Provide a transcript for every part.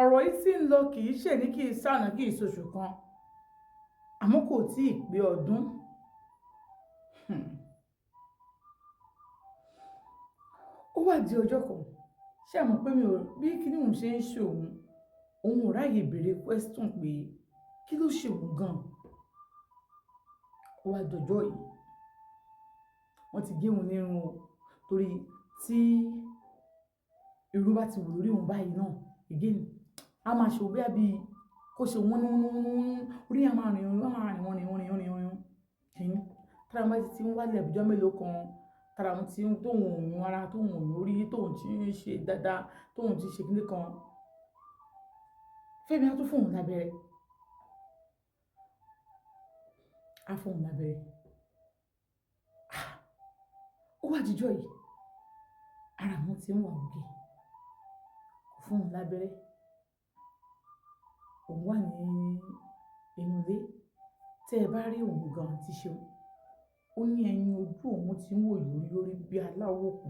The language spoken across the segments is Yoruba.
Ọ̀rọ̀ yìí tí ń lọ, kì í ṣe ní, kì í sànà, kì í ṣoṣù kan, àmọ́ kò tí ì pé ọdún. Ó wá di ọjọ́ kan, ṣé ẹ mọ̀ pé mi ò bí kíní òun ṣe ń ṣe òun, òun ò ráyè béèrè question pé kí ló ṣe òun gan. Ó wá dọjọ́ yìí, wọ́n ti gé òun nírun o, torí tí irun bá ti wù lórí òun báyìí náà, again, a máa ṣe bóyá bí kó ṣe wọ́n ní wọ́n ní wọ́n, orí a máa rìn, wọ́n máa rìn wọ́n rìn wọ́n rìn wọ́n rìn wọ́n kíní. Tára wọn bá ti ń wálẹ̀ ọjọ́ mélòó kan, tára wọn tí ń tóun ò yún ara, tóun ò yún orí, tóun ti ń ṣe dáadáa, tóun ti ṣe kíní kan. Fẹ́mi á tún fún òun lábẹ́rẹ́. Á fún òun lábẹ́rẹ́. Ó wá dijọ́ yìí, ara wọn tí ń wà òkè. Kò fún òun lábẹ́rẹ́. Òun wà ní inú ilé. Tí ẹ bá rí òun gan tí ṣeun, ó ní ẹyin ojú òun tí ń wò yóríyórí bí aláwọ̀ òkú.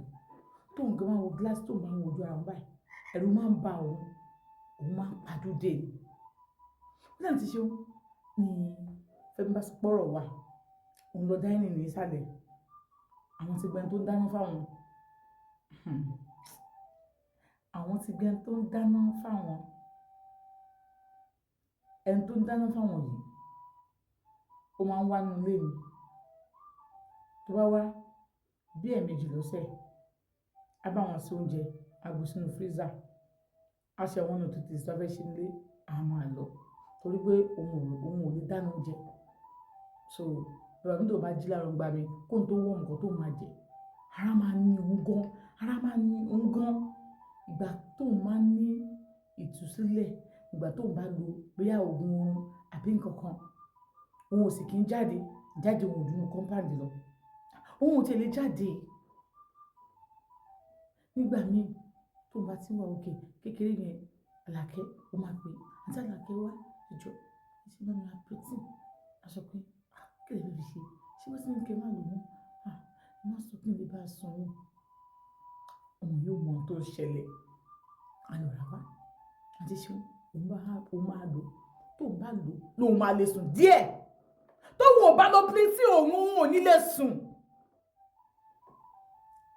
Tóun gan máa ń wo glass, tóun máa ń wo ojú ara òun báyìí, ẹ̀rù máa ń ba òun, òun máa ń padúdé ni. Ó ní àǹtí Ṣeun ní Fẹ́mi bá sọ pé ọ̀rọ̀ wà, òun lọ dining ní ìsàlẹ̀. Àwọn tí gbẹni tó ń dáná fáwọn. Àwọn tí gbẹni tó ń dáná fáwọn. Ẹni tó ń dáná fáwọn yìí, ó máa ń wá nínú ilé mi. Tó bá wá bí ẹ̀ẹ̀mejì lọ́sẹ̀, á bá wọn ṣe oúnjẹ, á gbé sínú freezer, á ṣe one or two things tó bá fẹ́ ṣe nílé, a máa lọ. Torí pé òun ò lè dáná oúnjẹ. So, ìgbà mí tó bá jí láàárọ̀ ìgbà mi, kó n tó warm nǹkan tó máa jẹ, ara máa ní òun gan, ara máa ní òun gan. Ìgbà tó máa ń ní ìtúsílẹ̀, ìgbà tó ń bá lo bóyá òògùn oorun àbí nǹkan kan, òun ò sì kí ń jáde, jáde òun ò ju inú compound lọ. Òun ò tí è lè jáde. Nígbà míì tó bá tí ń wà òkè kékeré yẹn, Àlàkẹ́ ó máa pè, "Àǹtí Àlàkẹ́ wá, ẹ jọ, ẹ ṣe bá mi ra protein." A sọ pé, "Ah, kí lẹ fẹ́ fi ṣe? Ṣé wọ́n sì ní kí ẹ má lò mọ́? Ah, ẹ má sọ kí n lè bá a sùn ni." Òun yóò mọ ohun tó ń ṣẹlẹ̀. A lọ rà wá. Àǹtí Ṣeun, òun bá, òun máa lò. Tó ń bá lò, lòun máa lè sùn díẹ̀. Tóun ò bá lo protein, òun ò ní lè sùn.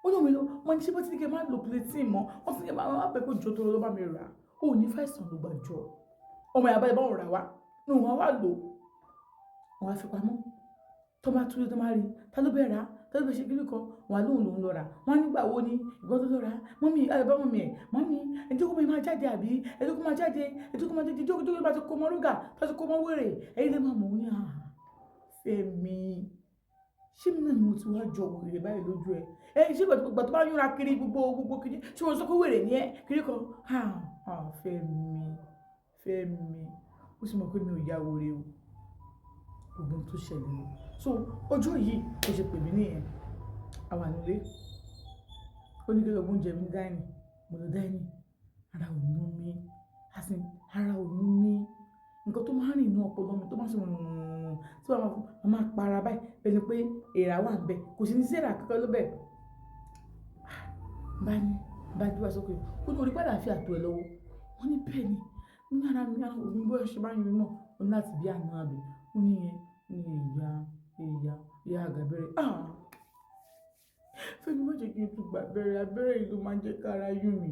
Ó ní òun ló, wọ́n ní ṣé bó ti ní kí ẹ má lo protein mọ́. Wọ́n ti ní kí ẹ máa bẹ̀ pé jọ tó lọ bá mi rà. Ó ní fàìsàn ló gbà jọ. Ọmọ ìyá bá ẹ bá òun rà wá. Ní òun á wá lò. Òun á fi pamọ́. Tó bá tú tó máa rí, ta ló bẹ rà? Ta ló bẹ ṣe kíni kan? Wọ́n á lóhùn lòún lọ rà. Wọ́n á nígbà wo ni? Ìgbà tó lọ rà. Mummy, ẹ bá mummy ẹ̀. Mummy, ẹ jẹ́ kó máa jáde àbí? Ẹ jẹ́ kó máa jáde. Ẹ jẹ́ kó máa jáde. Jókòó jókòó bá ti kó mọ́ rúgà, tó ti kó mọ́ wèrè. Ẹ̀yin lè máa mọ̀ ní, à, Fẹ́mi. Ṣé mi náà ni mo ti wá jọ wèrè báyìí lójú ẹ? Ẹ ṣé ìgbà tó bá yúnra kiri gbogbo gbogbo kiri, ṣé wọ́n sọ pé wèrè ni ẹ́? Kiri kan. Ah, ah, Fẹ́mi, Fẹ́mi. Ó sì mọ̀ pé mi ò ya wèrè o. Gbogbo ohun tó ṣẹlẹ̀ ni. So ọjọ́ yìí ó ṣe pè mí nìyẹn. A wà nílé. Ó ní kí lọ gbé oúnjẹ mi ní dining. Mo lọ dining. Ara ò yún mi. As in, ara ò yún mi. Nǹkan tó máa ń rìn nínú ọpọlọ mi tó máa ń ṣe wùnùnùnùnù tí màá máa para báyìí. Bẹ́ẹ̀ ni pé èèrà wà níbẹ̀. Kò sí ní sí èèrà kankan ló bẹ̀. Bá ní, bá gbé wá sókè. Ó ní orí pé àlàáfíà tó ẹ lọ́wọ́. Wọ́n ní bẹ́ẹ̀ ni. Mo ní ara mi, ara ò yún bóyá ṣe bá yún mi mọ́. Ó ní láti bí àná àbí. Ó ní yẹn, ní ìyá, ìyá, ìyá àgbà abẹ́rẹ́. Ah! Fẹ́mi má jẹ́ kí n tún gba abẹ́rẹ́. Abẹ́rẹ́ yìí ló máa ń jẹ́ kí ara yún mi.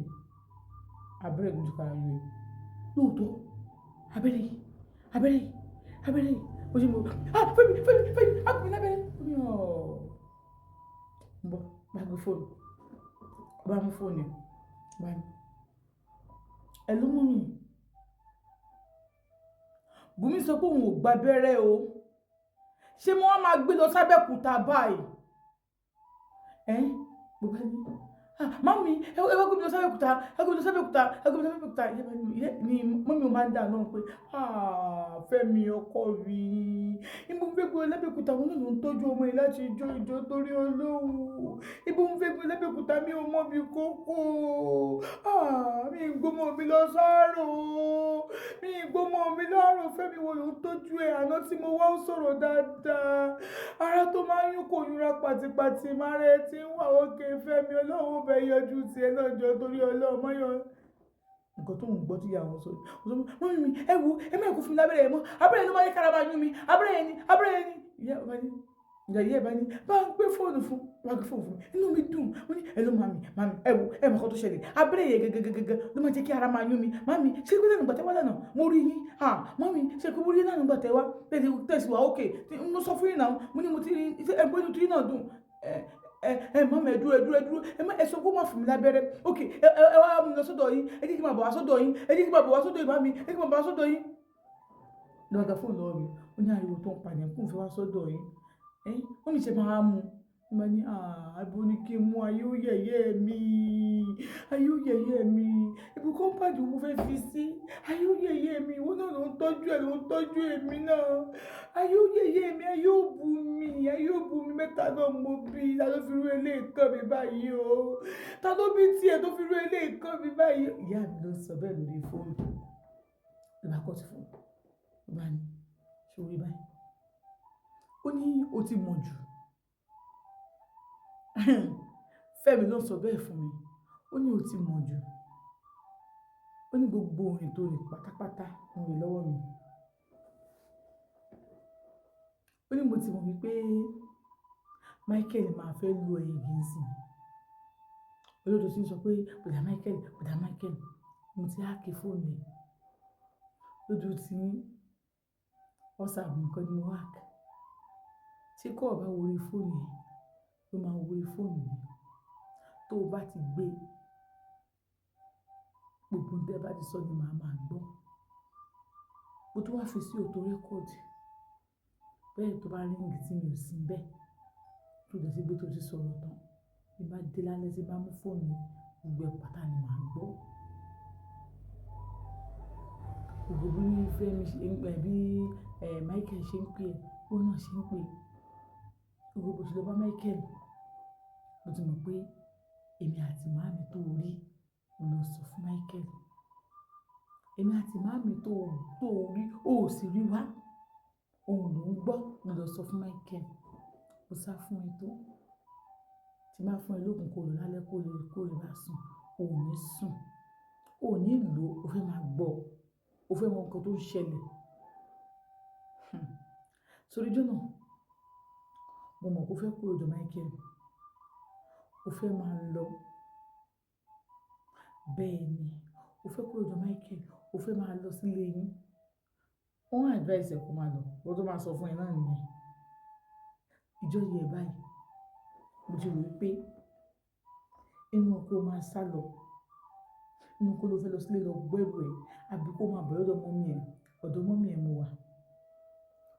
Abẹ́rẹ́ ló ń jẹ́ kí ara yún ẹ. Lóòótọ́, abẹ́rẹ́ yìí, abẹ́rẹ́ yìí, abẹ́rẹ́ yìí. Ó ṣe mo, ah, Fẹ́mi, Fẹ́mi, Fẹ́mi, á kún mi lábẹ́rẹ́. Ó ní ọ̀. Ń bọ̀, bá gbé fóònù. Ó bá mú fóònù ẹ̀. Bá ní, "Hello mummy. Bùnmi sọ pé òun ò gba abẹ́rẹ́ o. Ṣé mo wá máa gbé lọ sábẹ́òkúta báyìí?" Ẹ́, mo bá ní, "Ah, mummy, ẹ wá gbé mi lọ sábẹ́òkúta, ẹ gbé mi lọ sábẹ́òkúta, ẹ gbé mi lọ sábẹ́òkúta." Ní mummy ò máa ń dà náà pé, "Ah, Fẹ́mi ọkọ mi, ibo mo fẹ́ gbé lọ lábẹ́òkúta, òun náà ló ń tọ́jú ọmọ yìí láti ijó ìjọ torí Ọlọ́run. Ibo mo fẹ́ gbé lọ lábẹ́òkúta, mi ò mọ̀ bí kókó. Ah, mi ò gbé ọmọ mi lọ sáàrò. Mi ò gbé ọmọ mi láàrò. Fẹ́mi wo ló ń tọ́jú ẹ? Àná tí mo wá ó sọ̀rọ̀ dáadáa. Ara tó máa ń yún kò yúnra pàtìpàtì, máa rẹ tí ń wà òkè. Fẹ́mi, Ọlọ́run ó bẹ yọjú tí ẹ náà jọ torí Ọlọ́run mọ́yàn." Nǹkan Nǹkan tó ń gbọ́ tí ìyá wọn sọ. Mummy mi, ẹ wo, ẹ má kó fún mi lábẹ́rẹ́ yẹn mọ́. Abẹ́rẹ́ ló máa ń kára máa yún mi. Abẹ́rẹ́ yẹn ni, abẹ́rẹ́ yẹn ni. Ìyá bá ní, ìyá bá ní, bá ń gbé fóònù fún, bá ń gbé fóònù fún mi. Inú mi dùn. Mo ní, "Hello mummy, mummy, ẹ wo, ẹ mọ̀ nǹkan tó ṣẹlẹ̀. Abẹ́rẹ́ yẹn gẹ́gẹ́gẹ́gẹ́ ló máa jẹ́ kí ara máa yún mi. Mummy, ṣé pé lánàá gbàtẹ́ wá lánàá? Mo rí yín. Ah, mummy, ṣé pé mo rí lánàá gbàtẹ́ wá? Tẹ̀sí wá, okay. Mo sọ fún yín náà, mo ní mo ti rí, ẹ pé inú tí náà dùn. Ẹ ẹ ẹ mummy, ẹ dúró, ẹ dúró, ẹ dúró. Ẹ má ẹ sọ pé ó má fún mi lábẹ́rẹ́. Okay, ẹ ẹ wá mú mi lọ sọ́dọ̀ yín. Ẹ jẹ́ kí n máa bọ̀ wá sọ́dọ̀ yín. Ẹ jẹ́ kí n máa bọ̀ wá sọ́dọ̀ yín, mummy. Ẹ jẹ́ kí n máa bọ̀ wá sọ́dọ̀ yín." Ló bá gba fóònù lọ́wọ́ mi. Ó ní ariwo tó ń pa yẹn kóun fẹ́ wá sọ́dọ̀ yín. Ẹ́, mummy ṣe máa mú. Mo bá ní, "Ah, ibo ni kí n mú? Ayé ó yẹ̀yẹ́ mi. Ayé ó yẹ̀yẹ́ mi. Ibi compound wo mo fẹ́ fi sí? Ayé ó yẹ̀yẹ́ mi. Ìwọ náà ló ń tọ́jú ẹ, ló ń tọ́jú èmi náà. Ayé ó yẹ̀yẹ́ mi, ayé ó bu mi, ayé ó bu mi. Mẹ́ta náà mo bí. Ta ló fi rú eléyìí kàn mí báyìí o? Ta ló bí tiẹ̀ tó fi rú eléyìí kàn mí báyìí?" Ìyá mi ló sọ bẹ́ẹ̀ lórí fóònù. Ló bá cut fóònù. Ló bá ní, "Ṣé o rí báyìí?" Ó ní o ti mọ̀ jù. Fẹ́mi ló sọ bẹ́ẹ̀ fún mi. Ó ní o ti mọ̀ jù. Ó ní gbogbo orin tó rìn pátápátá ń rí lọ́wọ́ mi. Ó ní mo ti mọ̀ wípé Michael máa fẹ́ lu ẹ against mi. Olóòtú tí ń sọ pé Bọ̀dá Michael, Bọ̀dá Michael, mo ti hack fóònù ẹ̀. Lójú tí WhatsApp nìkan ni mo hack. Tí call bá wo orí fóònù ẹ̀, ló máa wo orí fóònù mi. Tó o bá ti gbé, gbogbo ohun tí ẹ bá ti sọ ni màá máa gbọ́. Mo tún wá fi sí auto record. Bẹ́ẹ̀ tó bá ring tí mi ò sí níbẹ̀, tó dẹ̀ sí gbé tó ti sọ̀rọ̀ tán, bí bá dé lálẹ́ tí bá mú fóònù mi, gbogbo ẹ̀ pátá ni màá gbọ́. Gbogbo bí Fẹ́mi ṣe ń pè, bí Michael ṣe ń pè ẹ́, bí òun náà ṣe ń pè. Gbogbo bó ṣe lọ bá Michael, mo ti mọ̀ pé èmi àti màámi tó rí ló lọ sọ fún Michael. Èmi àti màámi tó rí, ó sì rí wá. Òun ló ń gbọ́ ló lọ sọ fún Michael. Mo sá fún ẹ tó. Tí bá fún ẹ lóògùn kó lò lálẹ́ kó lè bá sùn, ò ní sùn. Ò ní lò, o fẹ́ máa gbọ́. O fẹ́ mọ nǹkan tó ń ṣẹlẹ̀. Sórí ijọ́ náà, mo mọ̀ pé o fẹ́ kúrò lọ́dọ̀ Michael. O fẹ́ máa lọ. Bẹ́ẹ̀ ni, o fẹ́ kúrò lọ́dọ̀ Michael, o fẹ́ máa lọ sílé yín. Wọ́n advice ẹ kó máa lọ. Ohun tó máa sọ fún ẹ náà nìyẹn. Ìjọ yẹn báyìí, mo ti rò wípé inú kó máa sálọ. Inú kó ló fẹ́ lọ sílé lọ gbẹ́rù ẹ̀, àbí kó máa bọ̀ lọ́dọ̀ mummy ẹ̀. Ọ̀dọ̀ mummy ẹ̀ mo wà.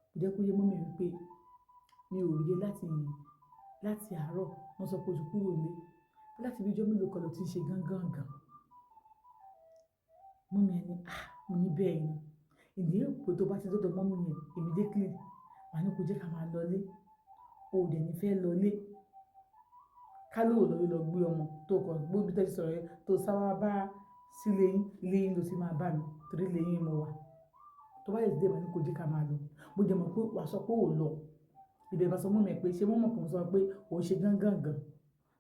Mo jẹ́ kó yé mummy wípé mi ò rí ẹ láti àárọ̀. Wọ́n sọ pé o ti kúrò nílé. Láti bí ijọ́ mélòó kan lọ tí ń ṣe gángan gan. Mummy ẹ ní, "Ah!" Mo ní bẹ́ẹ̀ ni. Ìdí pé tó bá ti dé ọ̀dọ̀ mummy yẹn immediately, màá ní kó jẹ́ ká máa lọlé. O ò dẹ̀ ní fẹ́ lọlé. Ká ló lọlé lọ gbé ọmọ tó kàn gbó bí tẹ́tí sọ̀rọ̀ yẹn tó sá wá bá sílé yín, ilé yín ló ti máa bá mi torí ilé yín mo wà. Tó bá dẹ̀ ti dé, màá ní kó jẹ́ ká máa lọ. Mo dẹ̀ mọ̀ pé wà sọ pé ò lọ. Ibẹ̀ bá sọ mummy ẹ pé ṣé wọ́n mọ̀ pé mo sọ pé ò ń ṣe gángan gan.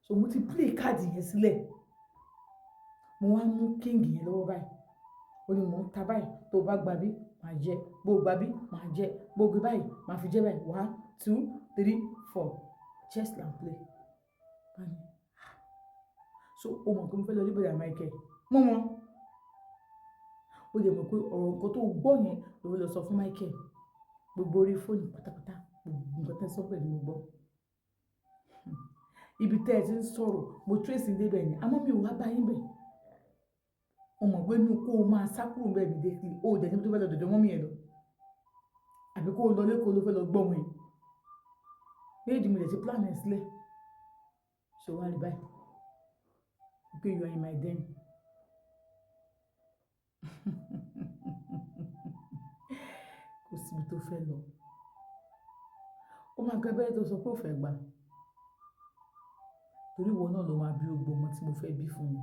So mo ti play card yẹn sílẹ̀. Mo wá mú king yẹn lọ́wọ́ báyìí. Ó ní mò ń ta báyìí, tó bá gba bí, màá jẹ. Bó gba bí, màá jẹ. Bó gbé báyìí, màá fi jẹ báyìí. One, two, three, four. Chess and play. Bá ní, ah. So o mọ̀ pé mo fẹ́ lọ rí Bọ̀dá Michael. Mo mọ̀. Ó dẹ̀ mọ̀ pé ọ̀rọ̀ nǹkan tó gbọ́ yẹn ló lọ sọ fún Michael. Gbogbo orí fóònù pátápátá, gbogbo nǹkan tí ẹ sọ pẹ̀lú mo gbọ́. Ibi tí ẹ ti ń sọ̀rọ̀, mo trace dé ibẹ̀ ni. Àmọ́ mi ò wá bá yín bẹ̀. Mo mọ̀ pé inú kó máa sá kúrò níbẹ̀ immediately. O ò dẹ̀ níbi tó fẹ́ lọ dọ̀dọ̀ mummy ẹ lọ. Àbí kó lọ lé kó ló fẹ́ lọ gbọ́ ọmọ ẹ. Méjì mo dẹ̀ ti plan ẹ sílẹ̀. So wá rí báyìí. Pé you are in my den. Kò sí ibi tó fẹ́ lọ. Ó máa gba abẹ́rẹ́ tó sọ pé ó fẹ́ gbà. Torí ìwọ náà ló máa bí gbogbo ọmọ tí mo fẹ́ bí fún mi.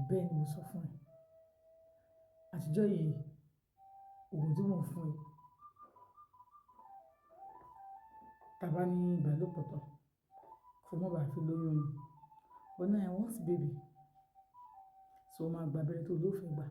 Bẹ́ẹ̀ ni mo sọ fún ẹ. Àtijọ́ yìí, òògùn tí mò ń fún ẹ, tí a bá ní ìbálòpọ̀ tán, kó má ba fi lóyún ni. But now I want baby. So ó máa gba abẹ́rẹ́ tó lófin gbà.